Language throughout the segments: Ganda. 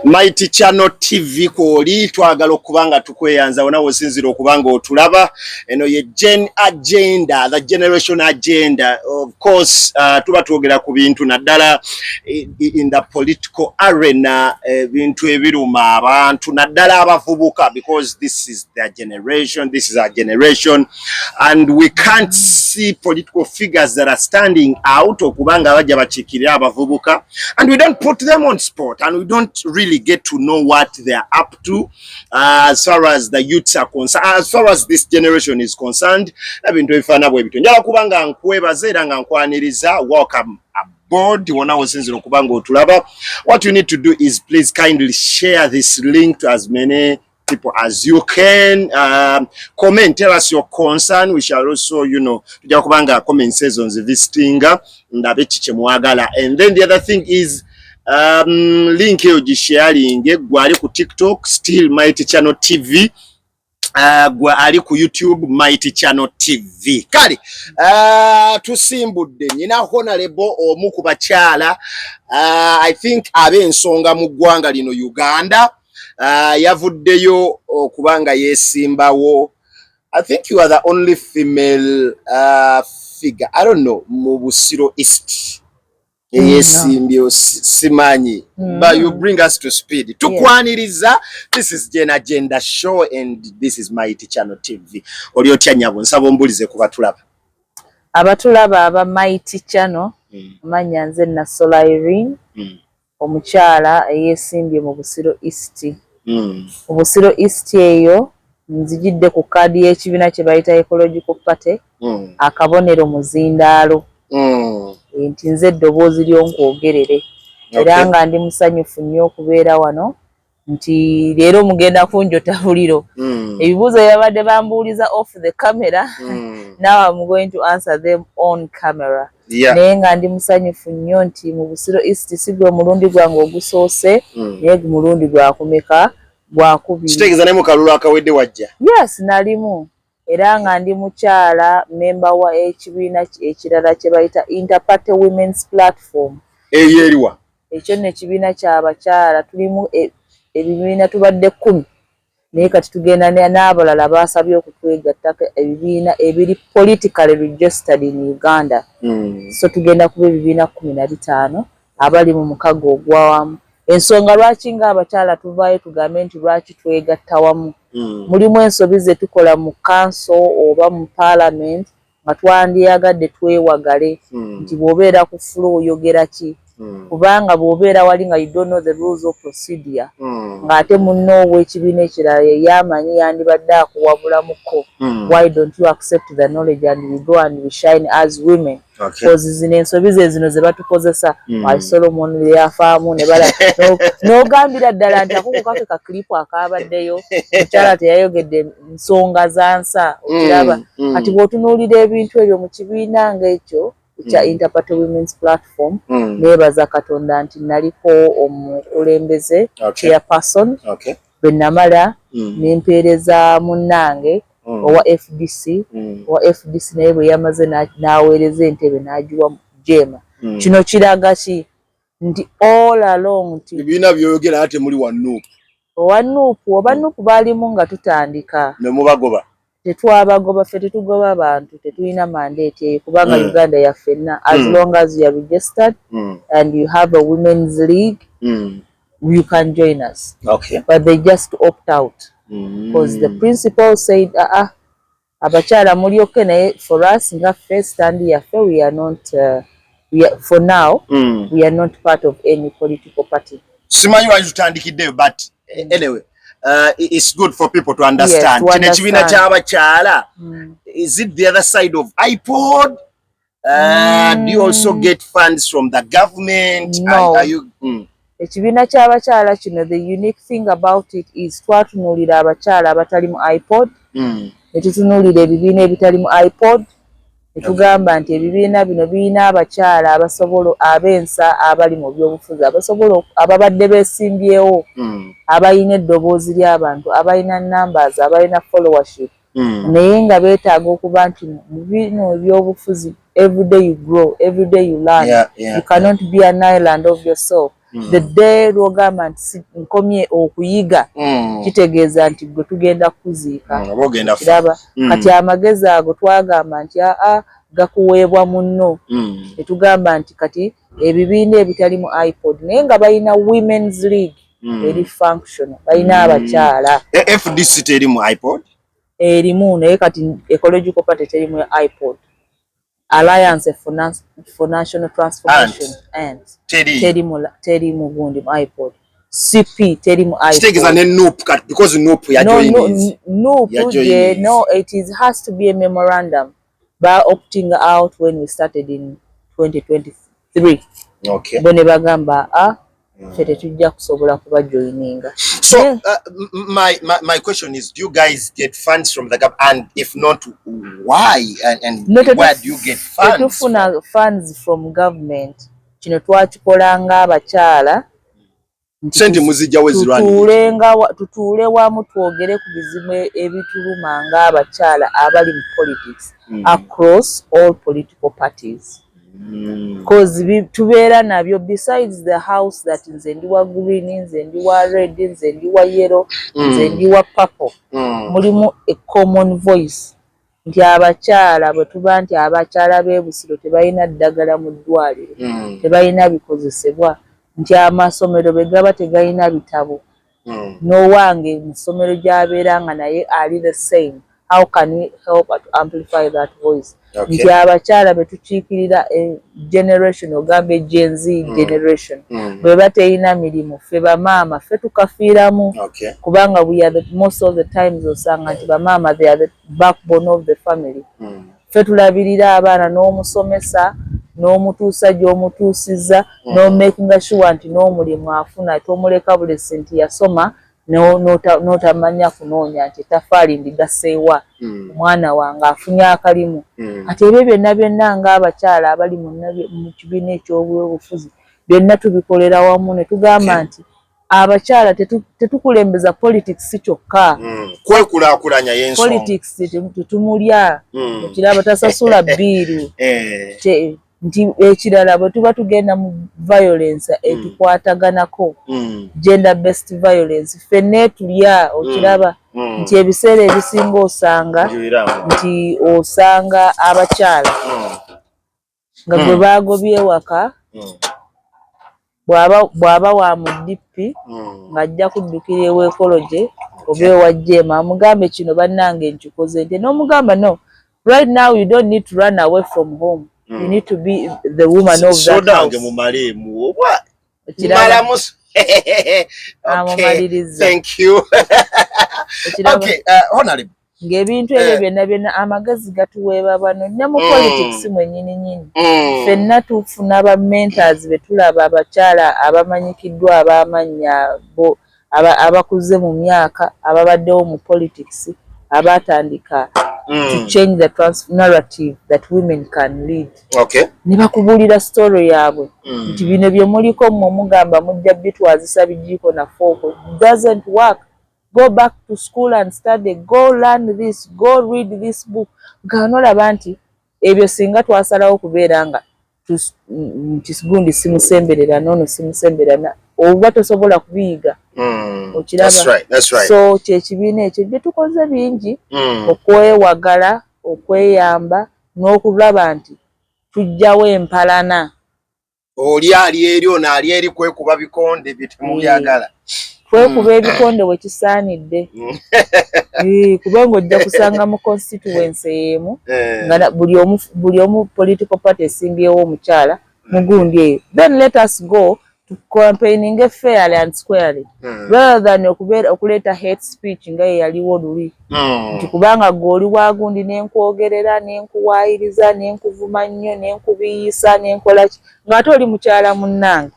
Mighty Channel TV kwoli twagala okuba nga tukweyanza wona wosinzira okuba nga otulaba. Eno ye Gen Agenda, the generation agenda. Of course, tuba twogera ku bintu naddala in the political arena, ebintu ebiruma abantu naddala abavubuka, because this is their generation, this is our generation, and we can't see political figures that are standing out okuba nga bajja bakiikirira abavubuka, and we don't put them on spot and we don't really get to know what they are up to as far as the youths are concerned, as far as this generation is concerned. Ebintu ebifaanana bwe bityo. Njala kuba nga nkwebaza era nga nkwaniriza. Welcome aboard wona wosinzira okuba nga otulaba. What you need to do is, please kindly share this link to as many people as you can. Comment, tell us your concern. We shall also, tujja kubanga comments ezo nzivisitinga ndabe ki kye mwagala. And then the other thing is, link eyo gisharinge. Gwe ali ku TikTok, still Mighty Channel TV. Gwe ali ku YouTube, Mighty Channel TV. Kale tusimbudde nyina honorable omu ku bakyala, I think ab'ensonga mu ggwanga lino Uganda. Yavuddeyo okuba nga yeesimbawo. I think you are the only female figure, I don't know, mu Busiro East eyeesimbyewo, simanyi, but you bring us to speed. Tukwaniriza. This is Gen Agenda Show and this is Mighty Channel TV. Oli otya, nyabo? Nsaba ombulize ku batulaba. Abatulaba aba Mighty Channel, amannya nze Nasola Irene, omukyala eyeesimbye mu Busiro East. Mu Busiro East eyo nzijidde ku kaadi y'ekibiina kye bayita Ecological Party, akabonero muzindaalo, nti nze eddoboozi ly'onkwogerere. Era nga ndi musanyufu nnyo okubeera wano, nti leero mugenda kunjota buliro. Ebibuuzo byabadde bambuuliza off the camera, now I'm going to answer them on camera. Naye nga ndi musanyufu nnyo nti mu Busiro East si gwe mulundi gwange ogusoose, naye mulundi gwakumeka? Gwakubiri. Kitegeeza ne mu kalulu akawedde wajja? Yes, nalimu, era nga ndi mukyala memba wa ekibiina ekirala kye bayita Interparty Women's Platform. Eyo eriwa? Ekyo nno ekibiina ky'abakyala. Tulimu ebibiina tubadde 10, naye kati tugenda n'abalala baasabye okutwegattako, ebibiina ebiri politically registered in Uganda. So tugenda kuba ebibiina 15 abali mu mukago ogwawamu. Ensonga lwaki ng'abakyala tuvaayo tugambe nti lwaki twegatta wamu, mulimu ensobi ze tukola mu council oba mu parliament nga twandiyagadde twewagale, nti bw'obeera ku floor oyogera ki, kubanga bw'obeera wali nga you don't know the rules of procedure, ng'ate munno ow'ekibiina ekirala yeyamanyi yandibadde akuwabulamuko. Why don't you accept the knowledge and we go and we shine as women? 'Cause zino ensobi ze zino ze batukozesa. Wali Solomon yafaamu ne bala n'ogambira ddala nti ako kake ka clip akaabaddeyo, mukyala teyayogedde nsonga za nsa, okiraba? Kati bw'otunuulira ebintu ebyo mu kibiina ng'ekyo ekya Interparty Women's Platform, neebaza Katonda nti naliko omukulembeze, chairperson. Bwe namala nempeereza munnange owa FDC. Owa FDC naye bwe yamaze n'aweereza entebe n'agiwa Jema. Kino kiraga ki? Nti all along nti Ebibiina byoyogera ate muli wa NUP? Owa NUP, oba NUP baalimu nga tutandika. Ne mubagoba? Tetwabagoba, ffe tetugoba bantu, tetulina mandate eyo, kubanga Uganda yaffenna. As long as you are registered and you have a women's league, you can join us. But they just opt out because the principal said, "Ah ah, abakyala muli okay, naye for us nga ffe stand yaffe, we are not we are, for now, we are not part of any political party." Simanyi lwaki tutandikiddeyo, but anyway, it's good for people to understand. Yes, to Kino ekibiina understand. ky'abakyala, is it the other side of IPOD? Do you also get funds from the government? No. Are you? Ekibiina ky'abakyala kino, the unique thing about it is twatunuulira abakyala abatali mu IPOD, ne tutunuulira ebibiina ebitali mu IPOD, ne tugamba nti ebibiina bino birina abakyala abasobola, ab'ensa, abali mu byobufuzi, abasobola, ababadde beesimbyewo, abalina eddoboozi ly'abantu, abalina numbers, abalina followership, naye nga beetaaga okuba nti mu bino ebyobufuzi, everyday you grow, everyday you learn. You cannot be an island of yourself. The day lwogamba nti nkomye okuyiga, kitegeeza nti gwe tugenda kuziika. Kiraba? Kati amagezi ago twagamba nti aa, gakuweebwa munno. Netugamba nti kati ebibiina ebitali mu IPOD naye nga balina Women's League eri functional, balina abakyala. FDC teri mu IPOD? Erimu, naye kati Ecological Party teri mu IPOD. Alliance for National Transformation and teri mu gundi, mu IPOD. CP teri mu IPOD. Kitegeeza ne NUP kati, because NUP ya no, no, NUP, no, it is has to be a memorandum by opting out when we started in 2023. Bo ne bagamba, a ffe tetujja kusobola kuba joininga. So my question is, do you guys get funds from the government, and if not, why, and No, where do you get funds? Tetufuna funds from government. Kino twakikola ng'abakyala. Sente muzijjawo? Tutuule wamu twogere ku bizibu ebituluma ng'abakyala abali mu politics across all political parties, 'cause tubeera nabyo besides the house that nze ndi wa green, nze ndi wa red, nze ndi wa yellow, nze ndi wa purple. Mulimu a common voice nti abakyala bwe tuba nti abakyala b'e Busiro tebalina ddagala mu ddwaliro, tebalina bikozesebwa, nti amasomero bwe gaba tegalina bitabo, n'owange mu ssomero gy'abeera nga naye ali the same, how can we help to amplify that voice? Nti abakyala be tukiikirira, generation ogamba Gen Z generation, bwe bateyina mirimu, ffe bamaama ffe tukafiiramu, kubanga we are the, most of the times osanga nti bamaama, they are the backbone of the family. Ffe tulabirira abaana n'omusomesa n'omutuusa gy'omutuusizza, n'omakinga sure nti n'omulimu afuna, tomuleka bulesi nti yasoma n'otamanya kunoonya nti ettafaali ndigaseewa, omwana wange afunye akalimu. Kati ebyo byonna byonna ng'abakyala abali mu kibiina eky'obyobufuzi byonna tubikolera wamu ne tugamba nti abakyala tetukulembeza politics kyokka. Kwekulaakulanya y'ensonga. Politics tetumulya. Ekiraba tasasula bill. Nti ekirala bwe tuba tugenda mu violence etukwataganako, gender based violence, ffenna tulya. Okiraba nti ebiseera ebisinga osanga nti osanga abakyala nga gwe bagobye ewaka, bw'aba wa mu DP, ng'ajja kuddukira ewa Ecology oba ewa JEEMA amugambe, "Kino bannange nkikoze nti," n'omugamba, "No, right now you don't need to run away from home. You need to be the woman of that house." Mumaleemu oba malamu. Amumaliriza. Thank you. Okay, honorable. Ng'ebintu ebyo byonna byonna amagezi gatuweebwa bano ne mu politics mwennyini nyini. Ffenna tufuna ba mentors be tulaba, abakyala abamanyikiddwa, ab'amannya bo abakuze mu myaka, ababaddewo mu politics, abatandika to change the narrative that women can lead. Ne bakubuulira story yaabwe nti bino bye muliko mmwe mugamba mujja bitwazisa bijiiko na fork, doesn't work. Go back to school and study, go learn this, go read this book. Nga nolaba nti ebyo singa twasalawo okubeera nga nti gundi simusemberera, noono simusemberera, oba tosobola kubiyiga. Okiraba? So kyekibiina ekyo bye tukoze bingi okwewagala, okweyamba n'okulaba nti tujjawo empalana. Oli ali eri, ono ali eri, kwekuba bikonde bye temubyagala. Kwekuba ebikonde bwe kisaanidde. Kubanga ojja kusanga mu constituency emu nga buli omu political party esimbyewo omukyala mugundi eyo. Then let us go to campaigning fairly and squarely rather than okuleeta hate speech nga ye yaliwo luli, nti kubanga gwe oli wagundi nenkwogerera, nenkuwaayiriza, nenkuvuma nnyo, nenkubiyisa, nenkolaki, ng'ate oli mukyala munnange.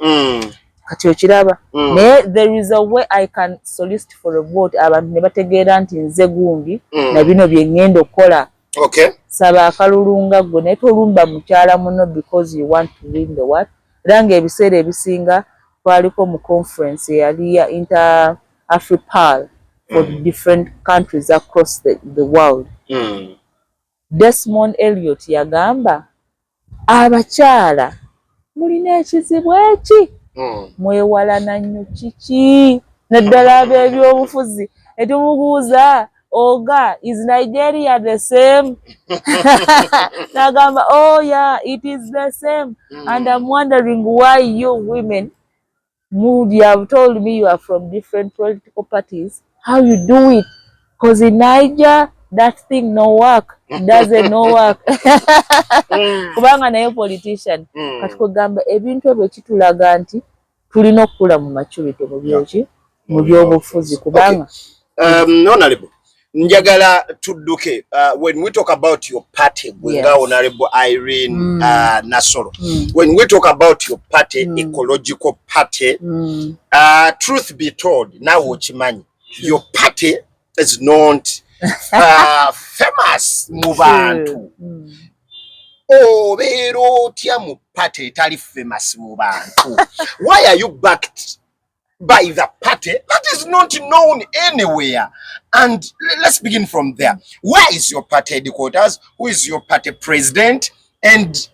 Kati okiraba? Naye there is a way I can solicit for a vote, abantu ne bategeera nti nze gundi na bino bye ŋŋenda okukola. Saba akalulu nga ggwe, naye tolumba mukyala muno because you want to win the what. Era ng'ebiseera ebisinga twaliko mu conference eyali ya Inter Afripal for different countries across the world. Desmond Elliot yagamba, "Abakyala mulina ekizibu eki Mwewalana nnyo kiki, naddala ab'ebyobufuzi. Netumubuuza, "Oga, is Nigeria the same?" Nagamba, "Oh yeah, it is the same." And I'm wondering why you women, you have told me you are from different political parties, how you do it, because in Niger that thing no work, doesn't no work, kubanga naye politician. Kati kwegamba ebintu ebyo kitulaga nti tulina okukula mu maturity mu byoki, mu byobufuzi, kubanga Honorable, njagala tudduke. When we talk about your party, gwe nga Honorable Irene Nassolo, when we talk about your party, Ecological Party, truth be told, naawe okimanyi, your party is not famous mu bantu. Obeera otya mu party etali famous mu bantu? Why are you backed by the party that is not known anywhere? And let's begin from there. Where is your party headquarters? Who is your party president? And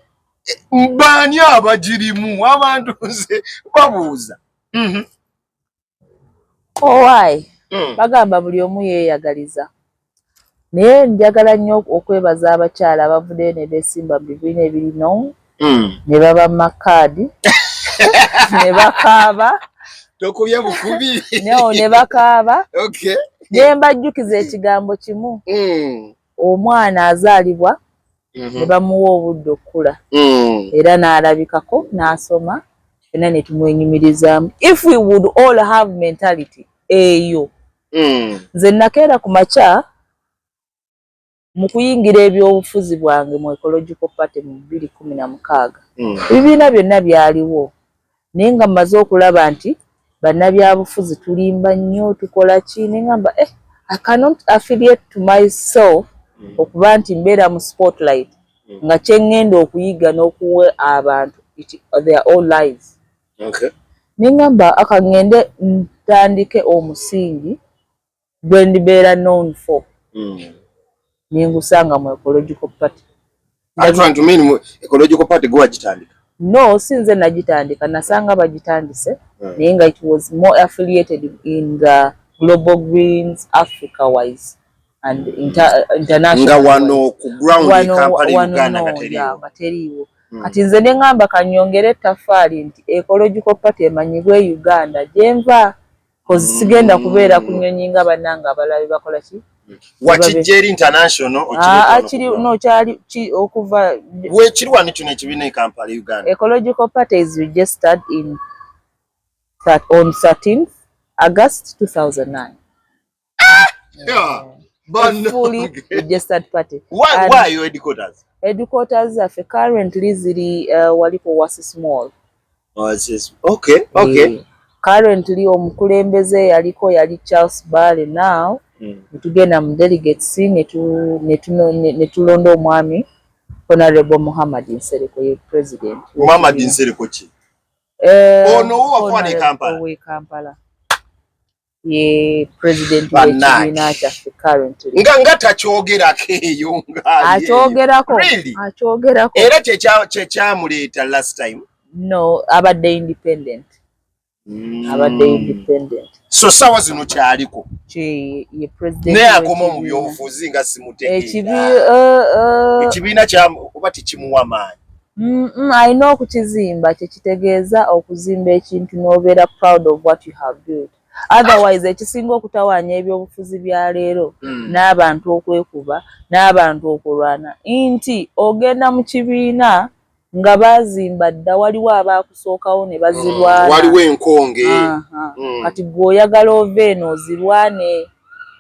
baani abagirimu? Abantu nze babuuza. Oh, why? Bagamba buli omu yeeyagaliza, naye njagala nnyo okwebaza abakyala abavuddeyo ne beesimba mu bibiina ebirino ne baba makaadi ne bakaaba. Tokubye bukubi. No, ne bakaaba. Ne mbajjukiza ekigambo kimu: omwana azaalibwa ne bamuwa obudde okukula era n'alabikako n'asoma, fenna ne tumwenyumirizaamu. If we would all have mentality eyo. Nze nakeera ku makya mu kuyingira ebyobufuzi bwange mu Ecological Party mu 2016. Ebibiina byonna byaliwo, naye nga mmaze okulaba nti bannabyabufuzi tulimba nnyo, tukola ki, ne ngamba, "Eh, I cannot affiliate to myself okuba nti mbeera mu spotlight nga kye ŋŋenda okuyiga n'okuwa abantu their own lives." Ne ŋŋamba aka ŋŋende ntandike omusingi gwe ndibeera known for. Ne ngusanga mu Ecological Party. Are you trying to mean mu Ecological Party gwe wagitandika? No, si nze nagitandika, nasanga bagitandise, naye nga it was more affiliated in the Global Greens Africa wise and international. Nga wano ku ground e Kampala, wano Uganda no, nga teriiwo. Yeah, nga teriiwo. Kati nze ne ŋŋamba kanyongere ettaffaali nti Ecological Party emanyibwe Uganda gyenva, 'cause sigenda kubeera ku nnyonyi nga bannange abalala be bakola ki. Wakijja eri international? Ah, okireeta kiri wano ku no, kyali okuva ground. Weekiri wano kino ekibiina e Kampala, Uganda? Ecological Party is registered in that on 13th August 2009. Yeah. A fully registered party. Why, And where are your headquarters? Headquarters zaffe currently ziri wali ku Oasis Mall. Oh, it's just, okay. Currently omukulembeze yaliko yali Charles Bale. Now netugenda mu delegates ne tulonda omwami Honorable Muhammad Nsereko, ye president. Muhammad Nsereko ki? Ono wo wakuwa ne Kampala? Ow'e Kampala. Ye president Bannange. w'ekibiina kyaffe currently. Nga takyogerako eyo nga ali eyo. Akyogerako. Really? Akyogerako. Era kyekyamuleeta last time? No, abadde independent. Abadde independent. So sawa zino kyaliko? Ki ye president Naye akoma mu w'ekibiina. byobufuzi nga simutegeera. Ekibi Ekibiina kya oba tekimuwa maanyi? Alina okukizimba, kyekitegeeza okuzimba ekintu n'obeera proud of what you have built. Otherwise ekisinga okutawaanya ebyobufuzi bya leero n'abantu okwekuba n'abantu okulwana nti ogenda mu kibiina nga baazimba dda, waliwo abaakusookawo ne bazirwana. Waliwo enkonge. Aha. Kati gwe oyagala ova eno ozirwane.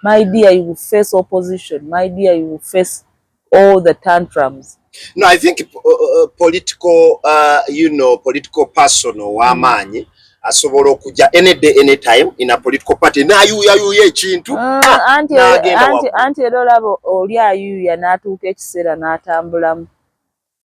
My dear, you will face opposition. My dear, you will face all the tantrums. No, I think political political person ow'amaanyi asobola okujja any day, any time in a political party n'ayuuyayuuya ekintu anti n'agenda anti waggulu. Anti era olaba oli ayuuya n'atuuka ekiseera n'atambulamu.